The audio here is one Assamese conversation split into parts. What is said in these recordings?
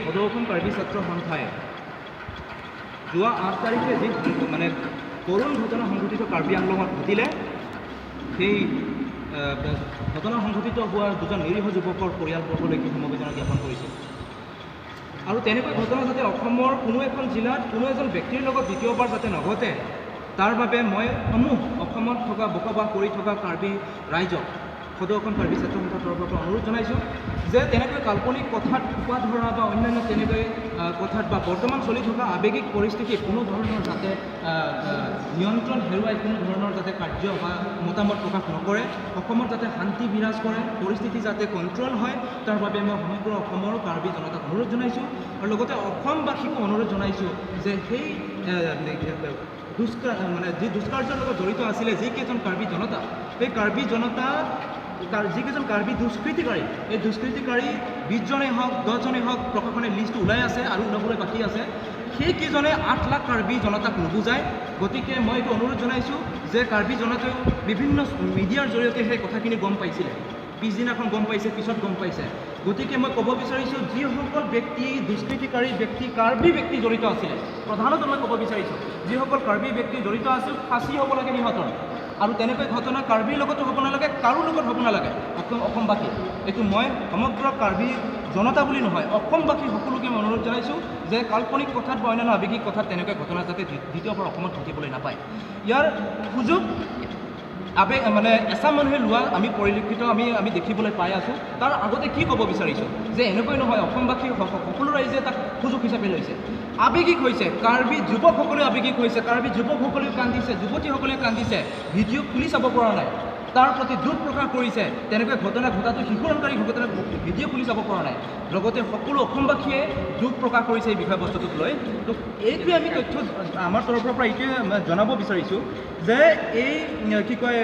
সদৌ অসম কাৰ্বি ছাত্ৰ সন্থাই যোৱা 8 তাৰিখে যি মানে কৰুণ ঘটনা সংঘটিত কাৰ্বি আংলঙত ঘটিলে, সেই ঘটনা সংঘটিত হোৱা দুজন নিৰীহ যুৱকৰ পৰিয়ালবৰ্গলৈকে সমবেদনা জ্ঞাপন কৰিছে। আৰু তেনেকৈ ঘটনা যাতে অসমৰ কোনো এখন জিলাত কোনো এজন ব্যক্তিৰ লগত দ্বিতীয়বাৰ যাতে নঘটে, তাৰ বাবে মই সমূহ অসমত থকা বসবাস কৰি থকা কাৰ্বি ৰাইজক সদৌ অসম কাৰ্বি ছাত্ৰ সন্থাৰ তৰফৰ পৰা অনুৰোধ জনাইছোঁ যে তেনেকৈ কাল্পনিক কথাত সোপা ধৰা বা অন্যান্য তেনেকৈ কথাত বা বৰ্তমান চলি থকা আৱেগিক পৰিস্থিতিত কোনো ধৰণৰ যাতে আহ, আহ, নিয়ন্ত্ৰণ হেৰুৱাই কোনো ধৰণৰ যাতে কাৰ্য বা মতামত প্ৰকাশ নকৰে। অসমত যাতে শান্তি বিৰাজ কৰে, পৰিস্থিতি যাতে কণ্ট্ৰল হয়, তাৰ বাবে মই সমগ্ৰ অসমৰ কাৰ্বি জনতাক অনুৰোধ জনাইছোঁ। আৰু লগতে অসমবাসীকো অনুৰোধ জনাইছোঁ যে সেই মানে যি দুষ্কাৰ্যৰ লগত জড়িত আছিলে যিকেইজন কাৰ্বি জনতা, সেই কাৰ্বি জনতা যিকেইজন কাৰ্বি দুষ্কৃতিকাৰী, এই দুষ্কৃতিকাৰী 20জনেই হওক, 10জনেই হওক, প্ৰশাসনে লিষ্ট ওলাই আছে আৰু ওলাবলৈ বাকী আছে, সেইকেইজনে 8 লাখ কাৰ্বি জনতাক নুবুজায়। গতিকে মই এইটো অনুৰোধ জনাইছোঁ যে কাৰ্বি জনতাইও বিভিন্ন মিডিয়াৰ জৰিয়তে সেই কথাখিনি গম পাইছিলে, পিছদিনাখন গম পাইছে, পিছত গম পাইছে। গতিকে মই ক'ব বিচাৰিছোঁ, যিসকল ব্যক্তি দুষ্কৃতিকাৰী ব্যক্তি, কাৰ্বি ব্যক্তি জড়িত আছিলে, প্ৰধানতঃ মই ক'ব বিচাৰিছোঁ, যিসকল কাৰ্বি ব্যক্তি জড়িত আছিল, ফাঁচি হ'ব লাগে সিহঁতৰ। আৰু তেনেকৈ ঘটনা কাৰ্বিৰ লগতো হ'ব নালাগে, কাৰো লগত হ'ব নালাগে অসমবাসী। এইটো মই সমগ্ৰ কাৰ্বি জনতা বুলি নহয়, অসমবাসী সকলোকে মই অনুৰোধ জনাইছোঁ যে কাল্পনিক কথাত বা অন্যান্য আৱেগিক কথাত তেনেকৈ ঘটনা যাতে দ্বিতীয়বাৰ অসমত ঘটিবলৈ নাপায়। ইয়াৰ সুযোগ আবে মানে এচাম মানুহে লোৱা আমি পৰিলক্ষিত আমি দেখিবলৈ পাই আছোঁ। তাৰ আগতে কি ক'ব বিচাৰিছোঁ যে এনেকৈ নহয়, অসমবাসী সকলো ৰাইজে তাক সুযোগ হিচাপে লৈছে, আৱেগিক হৈছে। কাৰ্বি যুৱকসকলেও আৱেগিক হৈছে, কাৰ্বি যুৱকসকলেও কান্দিছে, যুৱতীসকলেও কান্দিছে, ভিডিঅ' খুলি চাব পৰা নাই, তাৰ প্ৰতি দুখ প্ৰকাশ কৰিছে। তেনেকৈ ঘটনা ঘটাটো শিহৰণকাৰী ঘটনা, ভিডিঅ' খুলি চাব পৰা নাই। লগতে সকলো অসমবাসীয়ে দুখ প্ৰকাশ কৰিছে এই বিষয়বস্তুটোক লৈ। তো এইটোৱে আমি তথ্য আমাৰ তৰফৰ পৰা এইটোৱে জনাব বিচাৰিছোঁ যে এই কি কয়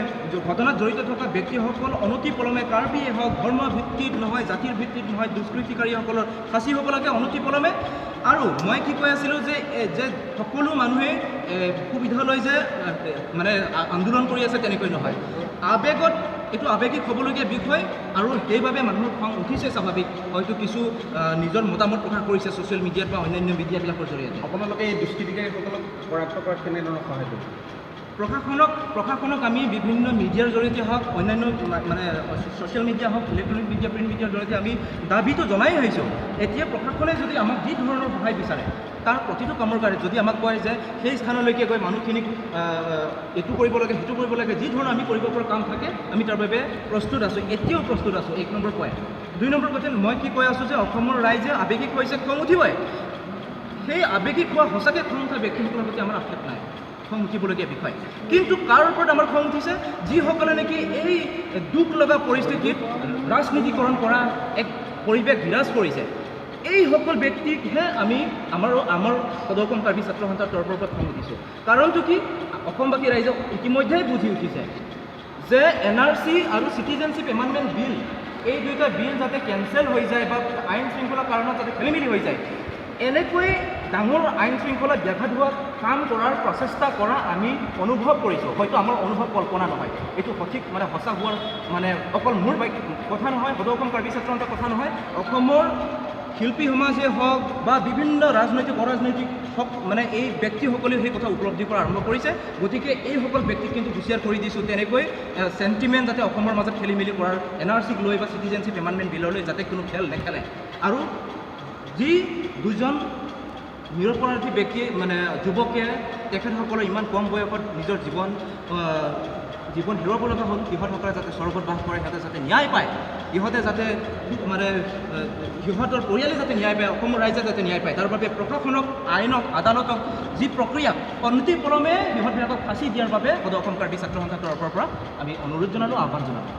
ঘটনাত জড়িত থকা ব্যক্তিসকল অনতি পলমে, কাৰ্বিয়ে হওক, ধৰ্ম ভিত্তিত নহয়, জাতিৰ ভিত্তিত নহয়, দুষ্কৃতিকাৰীসকলৰ ফাঁচি হ'ব লাগে অনতি পলমে। আৰু মই কি কৈ আছিলোঁ যে সকলো মানুহে সুবিধা লৈ যে মানে আন্দোলন কৰি আছে, তেনেকৈ নহয়। আৱেগত এইটো আৱেগিক হ'বলগীয়া বিষয় আৰু সেইবাবে মানুহৰ খং উঠিছে স্বাভাৱিক। হয়তো কিছু নিজৰ মতামত প্ৰকাশ কৰিছে ছ'চিয়েল মিডিয়াত বা অন্যান্য মিডিয়াবিলাকৰ জৰিয়তে। আপোনালোকে এই দুষ্কৃতিকাৰীসকলক কৰায়ত্ব কৰাত কেনেধৰণৰ সহায় কৰিব? প্ৰশাসনক আমি বিভিন্ন মিডিয়াৰ জৰিয়তে হওক, অন্যান্য মানে ছ'চিয়েল মিডিয়া হওক, ইলেক্ট্ৰনিক মিডিয়া, প্ৰিণ্ট মিডিয়াৰ জৰিয়তে আমি দাবীটো জনাই আহিছোঁ। এতিয়া প্ৰশাসনে যদি আমাক যি ধৰণৰ সহায় বিচাৰে, তাৰ প্ৰতিটো কামৰ কাৰণে যদি আমাক কয় যে সেই স্থানলৈকে গৈ মানুহখিনিক এইটো কৰিব লাগে, সেইটো কৰিব লাগে, যি ধৰণৰ আমি কৰিব পৰা কাম থাকে, আমি তাৰ বাবে প্ৰস্তুত আছোঁ, এতিয়াও প্ৰস্তুত আছোঁ। এক নম্বৰ পইণ্ট। দুই নম্বৰ কথা মই কি কৈ আছোঁ যে অসমৰ ৰাইজে আৱেগিক হৈছে, খং উঠিবই। সেই আৱেগিক হোৱা, সঁচাকৈ খং উঠা ব্যক্তিসকলৰ প্ৰতি আমাৰ আক্ষেপ নাই, খং উঠিবলগীয়া বিষয়। কিন্তু কাৰ ওপৰত আমাৰ খং উঠিছে? যিসকলে নেকি এই দুখ লগা পৰিস্থিতিত ৰাজনীতিকৰণ কৰা এক পৰিৱেশ বিৰাজ কৰিছে, এইসকল ব্যক্তিকহে আমি আমাৰ সদৌ অসম কাৰ্বি ছাত্ৰ সন্থাৰ তৰফৰ পৰা খং উঠিছোঁ। কাৰণটো কি, অসমবাসী ৰাইজে ইতিমধ্যেই বুজি উঠিছে যে এনআৰচি আৰু চিটিজেনশ্বিপ এমেণ্ডমেণ্ট বিল, এই দুইটা বিল যাতে কেঞ্চেল হৈ যায় বা আইন শৃংখলাৰ কাৰণত যাতে খেলি মেলি হৈ যায়, এনেকৈ ডাঙৰ আইন শৃংখলা ব্যাঘাত হোৱা কাম কৰাৰ প্ৰচেষ্টা কৰা আমি অনুভৱ কৰিছোঁ। হয়তো আমাৰ অনুভৱ কল্পনা নহয়, এইটো সঠিক মানে সঁচা হোৱাৰ মানে অকল মোৰ বাক্য কথা নহয়, সদৌ অসম কাৰ্বি ছাত্ৰ সন্থাৰ কথা নহয়, অসমৰ শিল্পী সমাজে হওক বা বিভিন্ন ৰাজনৈতিক অৰাজনৈতিক হওক, মানে এই ব্যক্তিসকলেও সেই কথা উপলব্ধি কৰা আৰম্ভ কৰিছে। গতিকে এইসকল ব্যক্তিক কিন্তু হুঁচিয়াৰ কৰি দিছোঁ, তেনেকৈ চেণ্টিমেণ্ট যাতে অসমৰ মাজত খেলি মেলি কৰাৰ এনআৰচিক লৈ বা চিটিজেনশ্বিপ এমেণ্ডমেণ্ট বিললৈ যাতে কোনো খেল নেখেলে। আৰু যি দুজন নিৰপৰাধী ব্যক্তি মানে যুৱকে, তেখেতসকলৰ ইমান কম বয়সত নিজৰ জীৱন হেৰুৱাব লগা হ'ল, সিহঁতসকলে যাতে স্বৰ্গত বাস কৰে, সিহঁতে যাতে ন্যায় পায়, ইহঁতে যাতে মানে সিহঁতৰ পৰিয়ালে যাতে ন্যায় পায়, অসমৰ ৰাইজে যাতে ন্যায় পায়, তাৰ বাবে প্ৰশাসনক, আইনক, আদালতক, যি প্ৰক্ৰিয়াক অনতিপলমে সিহঁতবিলাকক ফাঁচি দিয়াৰ বাবে সদৌ অসম কাৰ্বি ছাত্ৰ সন্থাৰ তৰফৰ পৰা আমি অনুৰোধ জনালোঁ, আহ্বান জনালোঁ।